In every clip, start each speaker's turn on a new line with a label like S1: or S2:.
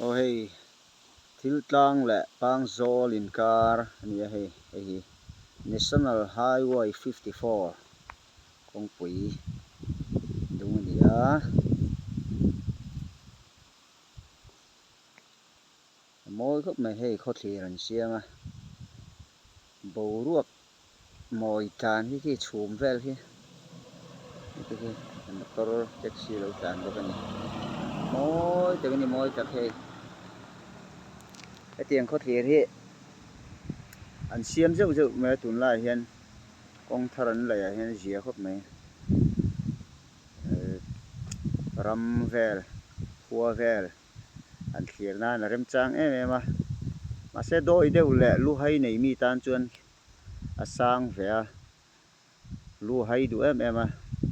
S1: Aw hei thil tlang leh pangzawl inkar a ni a hei hei hi National Highway 54 kawngpui dung a ni a. A mawi khawp mai hei khawthlir an siam a boruak mawi tlan hi khi chhum vel hi heti khi motor taxi lo tlan bawk a ni mawi tak a ni mawi tak hei hetiang khawthlir hi an siam zeuh zeuh mai a tunlaiah hian kawng thar an laih ah hian a zia khawp mai ram vel khua vel. an thlir nan a remchang em em a mahse dawi deuh leh lu hai nei mi tan chuan a sang ve a lu hai duh em em a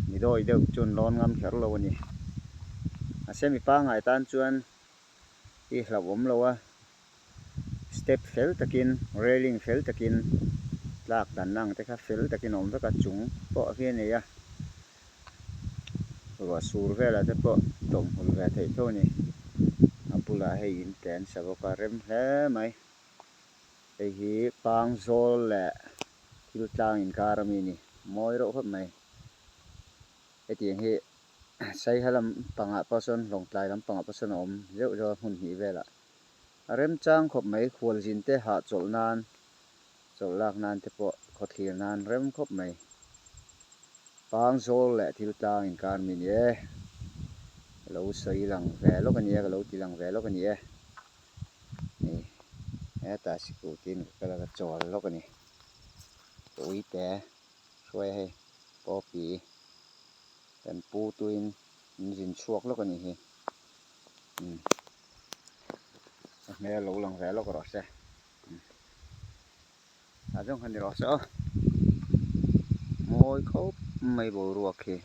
S1: mi dawi deuh chuan lawn ngam kher lo a ni mahse mi pangngai tan chuan i hlauhawm lo a step fel takin railing fel takin tlak dan ang te kha fel takin a awm vek a chung pawh hi a nei a. Ruah sur velah te pawh tawmhul ve theih tho a ni. A bulah hei in te an sa bawk a rem hle mai. Hei hi pangzawl leh thil tlang inkar ami a ni. Mawi reuh khawp mai. Hetiang hi Saiha lampangah pawh sawn Lawngtlai lampangah pawh sawn a awm zeuh zeuh a hmun hnih velah. A remchang khawp mai khualzin te hahchawlh nan chawlh lak nan te pawh khawthlir nan rem khawp mai. Pangzawl leh thil tlang inkar mi ni e. Ka lo sawi lang ve lawk a ni e, ka lo ti lang ve lawk a ni e. Ni hetah sikul tin ka kal a ka chawl lawk a ni. Ka uite hruai a hei poppy kan pu tuin min zin chhuak lawk a ni hi. Umm a hmel lo lang ve lawk rawh se. A zawng kha ni rawh se aw mawi khawp mai boruak hi.